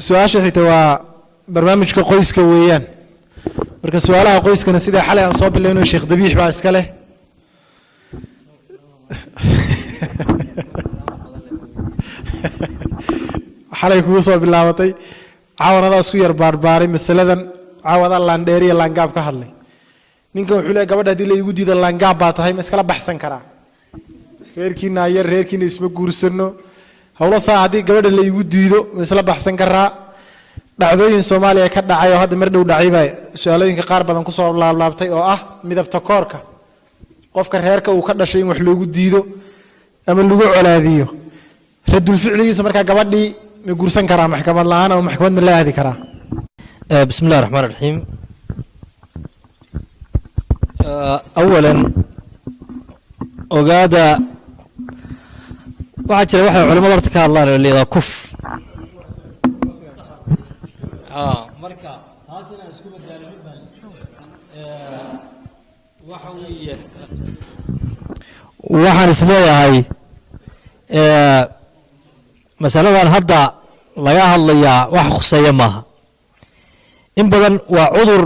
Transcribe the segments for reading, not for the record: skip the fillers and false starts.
Su-aasha xigta waa barnaamijka qoyska weeyaan. Marka su-aalaha qoyskana sida xalay aan soo bilayno, Sheekh Dabiix baa iska leh. Xalay kugu soo bilaabatay, caawan adaa isku yar baarbaaray masaladan, caawadaa laandheeriya laangaab ka hadlay. Ninkan wuxuu leeyahy, gabadha haddii la igu diido laangaab baa tahay, ma iskala baxsan karaa? Reerkiina yar, reerkiina isma guursano, howlo saa, haddii gabadha la igu diido ma isla baxsan karaa? Dhacdooyin Soomaaliya ka dhacay oo hadda mar dhow dhacay baa su-aalooyinka qaar badan kusoo laablaabtay, oo ah midabta koorka, qofka reerka uu ka dhashay in wax loogu diido ama lagu colaadiyo, radul ficligiisa markaa gabadhii ma guursan karaa maxkamad la-aan ama maxkamad ma la aadi karaa? بسم الله الرحمن الرحيم. أولا ogaada, waxaa jira waxay culamada horta ka hadlaan oo leedaha kuf. Marka taas inaan isku badaalinin baan, waxa weeye waxaan is leeyahay masaladan hadda laga hadlayaa wax khuseeya maaha. In badan waa cudur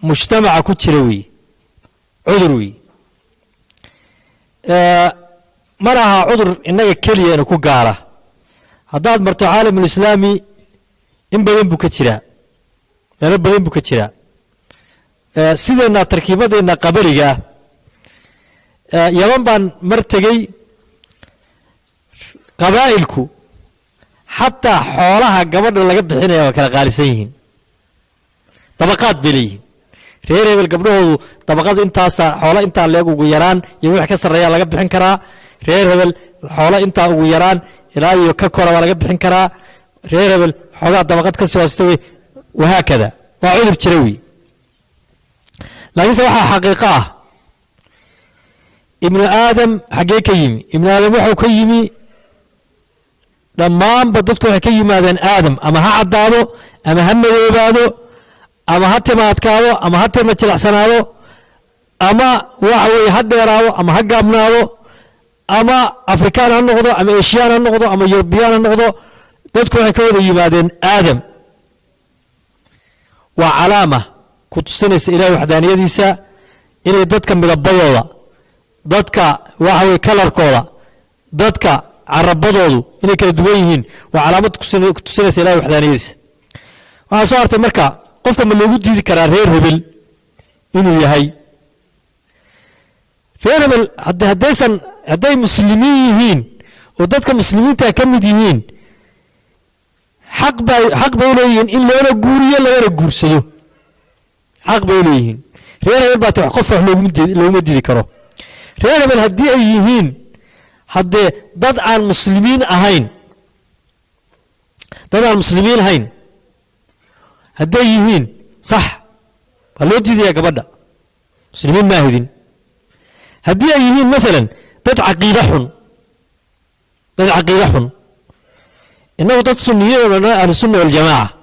mujtamaca ku jira weeye, cudur weeye, mana aha cudur innaga keliya ina ku gaara. Haddaad marto caalamulislaami, in badan buu ka jiraa, meelo badan buu ka jiraa. Sideenna tarkiibadeenna qabaliga ah, Yaman baan mar tegey, qabaa'ilku xataa xoolaha gabadha laga bixinaya waa kala qaalisan yihiin, dabaqaad bay leeyihiin. Reer hebel gabdhahoodu dabaqada intaasa xoolo intaa leeg ugu yaraan iyo wixii ka sarreeya laga bixin karaa. Reer hebel xoolo intaa ugu yaraan ilaa iyo ka kora waa laga bixin karaa. Reer hebel xoogaa dabaqad ka soo hoosta wey, wahaakada. Waa cudur jira wey. Laakiinse waxaa xaqiiqo ah, ibnu aadam xaggee ka yimi? Ibnu aadam wuxuu ka yimi, dhammaanba dadku waxay ka yimaadeen Aadam. Ama ha caddaado ama ha madoobaado, ama ha tima adkaado ama ha tima jilacsanaado, ama waxa weeye ha dheeraado ama ha gaabnaado, ama Afrikaan ha noqdo ama Eshiyaan ha noqdo ama Yurubiyaan ha noqdo, dadku waxay ka wada yimaadeen Aadam. Waa calaama ku tusinaysa Ilahay waxdaaniyadiisa inay dadka midabadooda, dadka waxa weye kalarkooda, dadka carabadoodu inay kala duwan yihiin. Waa calaamad ku tusinaysa Ilahay waxdaaniyadiisa. Waxaa soo hartay marka, qofka ma loogu diidi karaa reer hebel inuu yahay? Reer hebel haddaysan, hadday muslimiin yihiin oo dadka muslimiinta ka mid yihiin, xaq bay u leeyihiin in loona guuriyo lagana guursado, xaq bay u leeyihiin. Reer hebel baa ta qofka wax looguma diidi karo. Reer hebel haddii ay yihiin haddee dad aan muslimiin ahayn, dad aan muslimiin ahayn hadday yihiin, sax, waa loo diidaya gabadha, muslimiin ma ahidin. Haddii ay yihiin masalan dad caqiide xun, dad caqiide xun, innagu dad sunniyiin oo dhan, ahlusunna waljamaaca,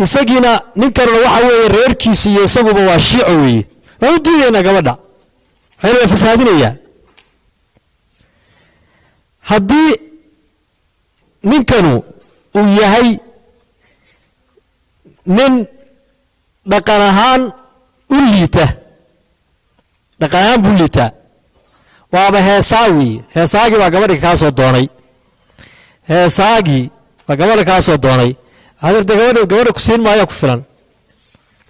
isagiina ninkanuna waxa weeye reerkiisu iyo isaguba waa Shiico weeye, waan u diidaynaa gabadha, waxayna waa fasahaadinayaa. Haddii ninkanu uu yahay nin dhaqan ahaan u liita, dhaqan ahaan buu liitaa, waaba heesaa weeye, heesaagii baa gabadhi kaa soo doonay, heesaagii baa gabadha kaa soo doonay, hadeerte gabadha ku siin maayaa ku filan.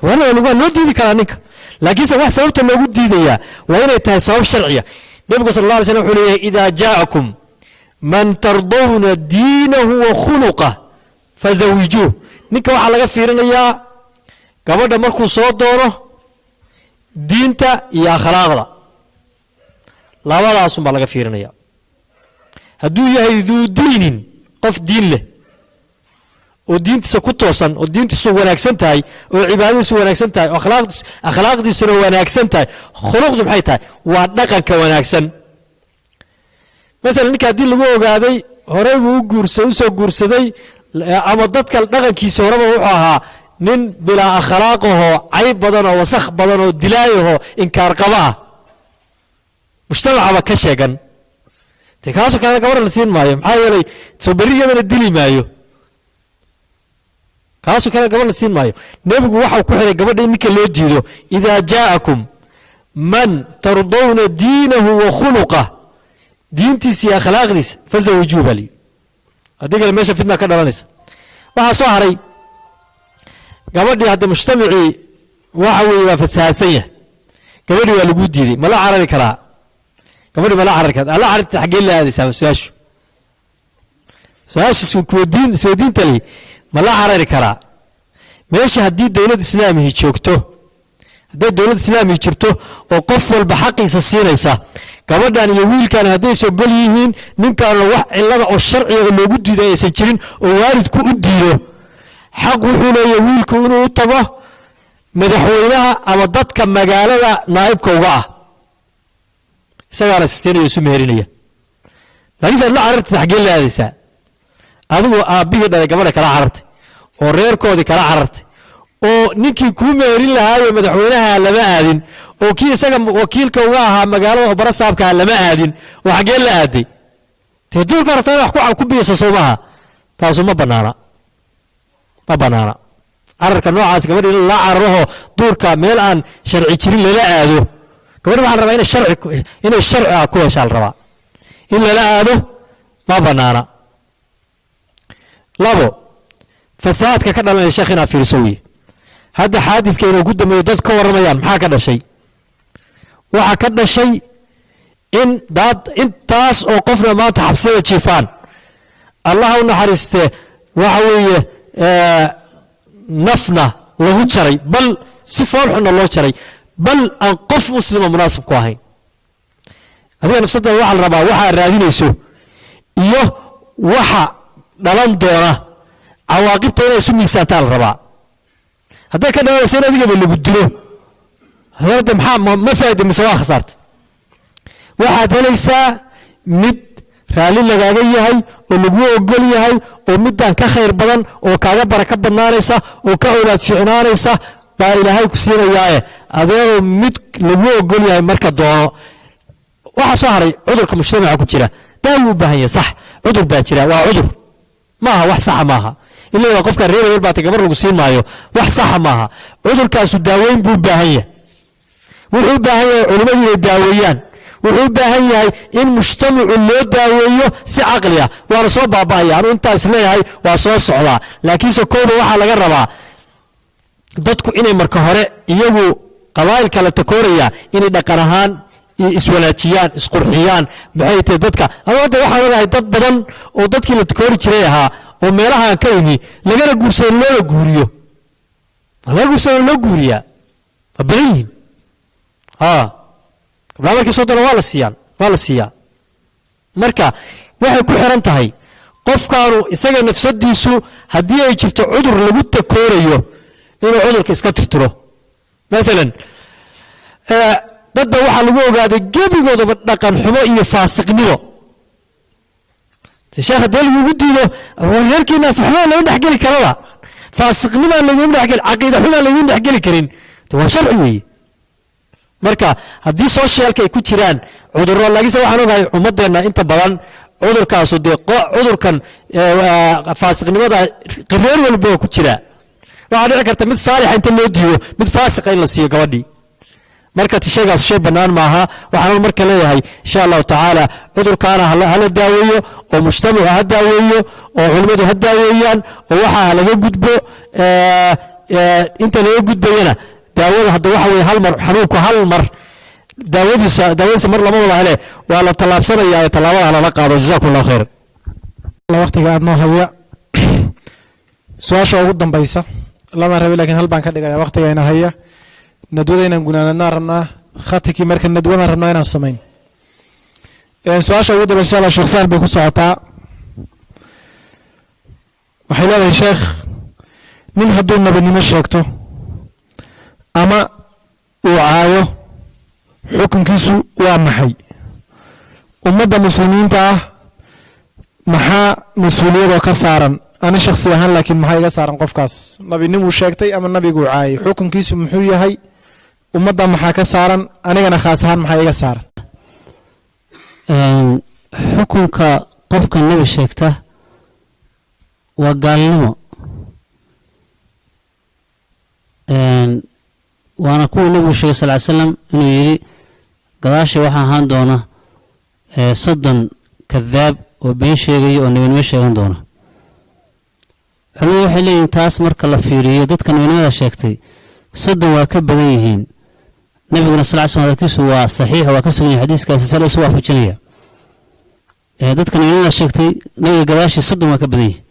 Gabadha waa loo diidi karaa ninka, laakiinse wax sababta loogu diidayaa waa inay tahay sabab sharciya. Nebigu sal alla alay slam wuxuu leeyahay: "Idaa jaa'akum man tardawna diinahu wa khuluqah fazawijuuh." Ninka waxaa laga fiirinayaa gabadha markuu soo doono diinta iyo akhlaaqda, labadaasun baa laga fiirinaya. Hadduu yahay duu diinin, qof diin leh oo diintiisa ku toosan, oo diintiisu wanaagsan tahay, oo cibaadadiisu wanaagsan tahay, oo akhlaaqdiisuna wanaagsan tahay. Khuluqdu maxay tahay? Waa dhaqanka wanaagsan. Masalan ninka haddii lagu ogaaday horey buu u guursa u soo guursaday, ama dadka dhaqankiisa horeba wuxuu ahaa nin bilaa akhlaaqahoo, cayb badan oo wasakh badan oo dilaayahoo inkaar qaba ah, mujtamacaba ka sheegan, dee kaasoo kalena gabar la siin maayo. Maxaa yeelay, soo berri iyadana dili maayo. Kaasoo kale gabadh la siin maayo. Nebigu waxau ku xiray gabadha in ninka loo diido: idaa jaa'akum man tardawna diinahu wa khuluqah, diintiisa iyo akhlaaqdiisa, fazawijuu baa layidhi. Haddii kale meesha fitna ka dhalanaysa. Waxaa soo haray gabadhii hadda mujtamacii waxa weeye waa fasahasan yahay. Gabadhii waa lagu diiday, ma la carari karaa gabadhii? Ma la carari karaa? La cararta, xaggee la aadaysaa? Su-aasha isweydiinta li, ma la carari karaa meesha haddii dowlad islaamihi joogto? Hadday dowlad islaamihi jirto oo qof walba xaqiisa siinaysa, gabadhan iyo wiilkan hadday sogol yihiin, ninkaana wax cilada oo sharciga oo loogu diiday aysan jirin oo waalidku u diido, xaq wuxuu leeyahay wiilku inuu u tago madaxweynaha ama dadka magaalada naa'ibka uga ah, isagaana siinaya, isu meherinaya. Laakiinse aad la carartay, xaggee la aadaysaa? Adigu aabbihii dhalay gabadha kala carartay oo reerkoodii kala carartay oo ninkii kuu meherin lahaayo madaxweynaha lama aadin, oo kii isaga wakiilka uga ahaa magaalada oo barasaabkaa lama aadin, oo xaggee la aaday? Dee duurka rabtaa in wax ku biyayso, soo maaha? Taasu ma banaana, ma banaana cararka noocaas. Gabadha in la cararaho duurka meel aan sharci jirin lala aado, gabadha waxaa la rabaa inay sharci ah ku heshaa la rabaa. In lala aado ma banaana. Labo, fasaadka ka dhalanaya, sheekh, inaad fiiriso weye. Hadda xaadidka inuu ku dambeeyo dad ka warramayaan, maxaa ka dhashay? Waxaa ka dhashay in daad intaas oo qofna maanta xabsiyada jiifaan. Allaha u naxariistee, waxa weeye nafna lagu jaray, bal si foolxunna loo jaray, bal aan qof muslima munaasib ku ahayn. Adiga nafsadda waxaa la rabaa waxaa raadinayso iyo waxa dhalan doona cawaaqibta inay isu miisaantaa la rabaa. Hadday ka dhalanayso in adigaba lagu dilo, hadda maxaa ma faa'ida mise waa khasaarta? Waxaad helaysaa mid raalli lagaaga yahay oo lagu ogol yahay oo midaan ka khayr badan oo kaaga baraka badnaanaysa oo ka owlaad fiicnaanaysa baa Ilaahay ku siinayaaye. Adeeroo, mid lagu ogol yahay marka doono. Waxaa soo haray cudurka mujtamaca ku jira, daawo u baahan yahay. Sax, cudur baa jira, waa cudur, maaha wax saxa maaha. In la qofka reer hebel baata gabar lagu siin maayo, wax saxa maaha. Cudurkaasu daaweyn buu u baahan yahay. Wuxuu u baahan yahay culimmadu inay daaweeyaan. Wuxuu u baahan yahay in mujtamacu loo daaweeyo si caqli ah. Waana soo baaba'aya, anu intaas leeyahay, waa soo socdaa. Laakiinse kooba waxaa laga rabaa dadku inay marka hore iyagu qabaa'ilka la takooraya inay dhaqan ahaan iswanaajiyaan, isqurxiyaan. Maxay tahay dadka ama hadda waxaan ogahay dad badan oo dadkii la takoori jiray ahaa oo meelahaan ka yimi, lagana guursado, loona guuriyo. Waa laga guursado, loo guuriyaa, waa badan yihiin. Ha, gabdhaha markii soo dona waa la siiyaan, waa la siiyaa. Marka waxay ku xiran tahay qofkaanu isaga nafsadiisu, haddii ay jirto cudur lagu takoorayo, inuu cudurka iska tirtiro. Maalan dad ba waxaa lagu ogaaday gebigoodaba dhaqan xumo iyo faasiqnimo. Sheekh, haddii lagugu diido reerkiinaas, xumaa lama dhexgeli karaba, faasiqnimaa laydin dhexgeli, caqiida xumaa laydin dhexgeli karin, waa sharci weeye. Marka haddii socialka ay ku jiraan cudurro, laakiinse waxaan ogahay ummadeenna inta badan cudurkaasu dee cudurkan faasiqnimada reer walba waa ku jiraa. Waxaa dhici karta mid saalixa inta loo diido mid faasiqa in la siiyo gabadhii. Marka shaygaas shay bannaan maaha. Waxaan marka leeyahay, insha Allahu tacaala, cudurkaana hala daaweeyo oo mujtamacu ha daaweeyo oo culimmadu ha daaweeyaan oo waxaa ha laga gudbo. Inta laga gudbayana daawada hadda waxa weye hal mar xanuunku, hal mar daawadiisa mar lama wada hele, waa la tallaabsanaya ee tallaabada lala qaado. Jazakum Allahu khayr. Waqtiga aad noo haya, su-aasha ugu dambaysa lama rabi, lakin hal baan ka dhigaya. Waqtigayna haya, nadwada inaan gunaanadnaan rabnaa, khatikii marka nadwadaan rabnaa inaan samayn. Su-aasha ugu dambaysa, insha Allah, Sheekh Sahal bay ku socotaa. Waxay leedahay: sheekh, nin hadduu nabadnimo sheegto ama uu caayo, xukunkiisu waa maxay? Ummadda muslimiinta ah maxaa mas-uuliyadoo ka saaran? Ani shakhsi ahaan laakiin maxaa iga saaran qofkaas nabinimuu sheegtay ama nabiguu caayay? Xukunkiisu muxuu yahay? Ummadda maxaa ka saaran? Anigana khaas ahaan maxaa iga saaran? Xukunka qofka nebi sheegta waa gaalnimo. Waana kuwii Nabigu sheegay sal ly slam inuu yidhi gadaashay waxaa ahaan doona 30 kadaab oo been sheegaya oo nebinimo sheegan doona. Culimadu waxay leeyihiin taas marka la fiiriyo dadka nebinimada sheegtay 30 waa ka badan yihiin. Nabiguna sal slam hadalkiisu waa saxiix, waa ka sugan yahay xadiiskaasi, sal isu waafajinaya. Dadka nebinimada sheegtay nabiga gadaashii 30 waa ka badan yihiin.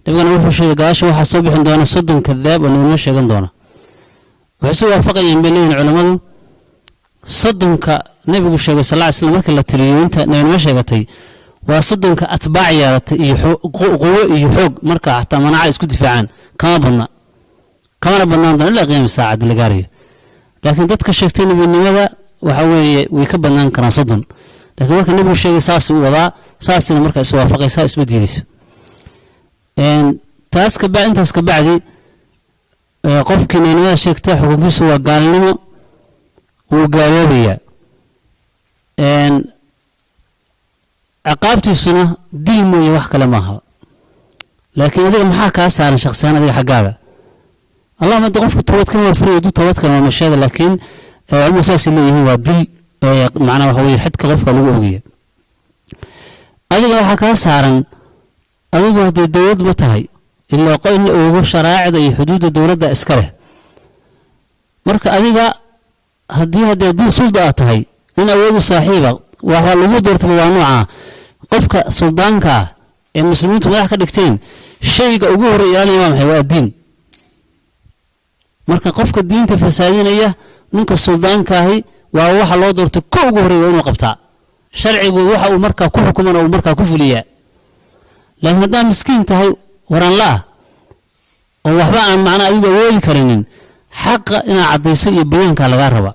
Nabiguna wuxuu sheegay gadaashii waxaa soo bixin doona 30 kadaab oo nebinimo sheegan doona. Waxay isu waafaqayaan bay leeyihin culammadu 30-ka nabigu sheegay sal ly slam markii la tiriyo inta nebinimo sheegatay waa 30-ka atbaac yeelatay iyo quwo iyo xoog, marka xataa manaaca isku difaacaan kama badna, kamana badnaan doona ilaa qiyaami saacaddi la gaarayo. Laakiin dadka sheegtay nebinimada waxa weeye way ka badnaan karaan 30, laakiin marka nebigu sheegay saas u wadaa, saasina marka is waafaqaysaa, isma diidayso. Taas intaas ka bacdi qofkii nebinimada sheegta xukunkiisu waa gaalnimo, wuu gaaloobayaa. Ciqaabtiisuna dil mooye wax kale maaha. Laakiin adiga maxaa kaa saaran shakhsiyan adiga xaggaaga? Allahuma hadda qofka toobad kan waa furiyo, hadduu toobad kan waa masheeda, laakiin culimadu saasay leeyihiin waa dil, macnaha waxa weeye xidka qofka lagu ogaya. Adiga waxaa kaa saaran, adigu haddee dowlad ma tahay ilaa in la oogo sharaacida iyo xuduudda dowladda iska leh. Marka adiga haddii haddee dul sulda aad tahay, nin awoodu saaxiiba waxaa lagu doortaba waa noocaa qofka suldaanka ah ee muslimiintu madax ka dhigteen, shayga ugu horreeya ilaalinaya waa maxay? Waa addiin. Marka qofka diinta fasaadinaya, ninka suldaankaahi waa waxa loo doortay ko ugu horreeya waa inuu qabtaa sharcigu waxa uu markaa ku xukumana uu markaa ku fuliyaa. Laakiin haddaa miskiin tahay, waran la-ah oo waxba aan macnaa adigu awoodi karinin, xaqa inaad caddayso iyo bayaankaa lagaa raba.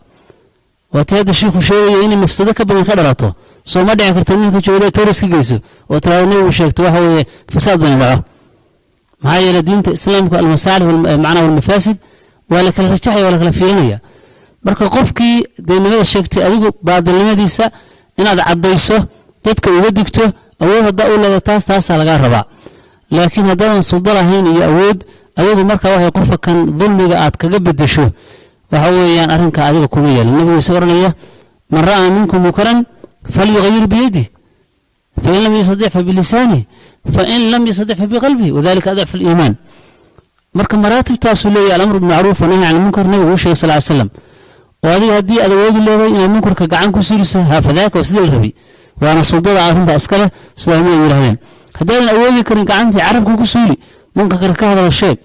Waa tii hadda shiikhu sheegayo inay mafsado ka badan ka dhalato. Soo ma dhici karto ninka jooga toris ka geyso oo tiraado nabigu sheegto waxa weeye fasaad bani dhaco. Maxaa yeelay diinta islaamka almasaalix macnaha walmafaasid waa la kala rajaxaya, waa la kala fiirinaya. Marka qofkii deennimada sheegtay adigu baadilnimadiisa inaad caddayso, dadka uga digto, awood haddaa u leeda taas taasaa lagaa rabaa. Laakiin haddaadan suldo lahayn iyo awood adigu marka waxay qofka kan dulmiga aad kaga bedesho waxa weeyaan arrinka adiga kuma yeelin. Nabigu isaga odhanaya man ra'aa minkum munkaran falyugayir biyadih, fain lam yastadic fabilisanih, fain lam yastadic fabiqalbihi, wadalika adcafu aliimaan. Marka maraatibtaasuu leeyahay alamru bilmacruuf wanahyi can ilmunkar nabigu uu sheegay sal ly slam. Oo adiga haddii aad awoodi leedahay inaad munkarka gacan ku suuliso haafadaaka waa sidii la rabay, waana suldada arrinta iska leh sida culimadu ay yidhahdeen. Haddaadan awoodi karin gacantii carabka ku suuli, munkarka ka hadala sheeg.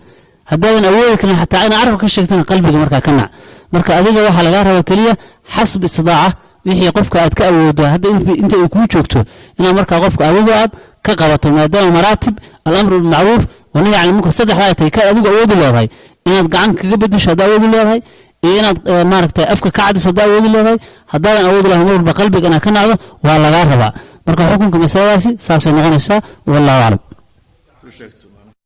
Haddaadan awoodi karin xataa inaad carabka ka sheegtana qalbiga markaa ka nac. Marka adiga waxaa lagaa rabaa keliya xasb istidaaca wixii qofka aad ka awoodo hadda inta uu kuu joogto inaad markaa qofka adigu aad ka qabato, maadaama maraatib alamru bilmacruuf wanahyi can ilmunkar saddexdaa ay tahay, kaad adigu awoodi leedahay inaad gacan kaga bedesho haddaa awoodi leedahay, iyo inaad maaragtay afka ka cadiso haddaa awoodi leedahay. Haddaadan awoodi lahayn mar walba qalbiga inaad ka nacdo waa lagaa rabaa. Marka xukunka masaladaasi saasay noqonaysaa, wallahu aclam.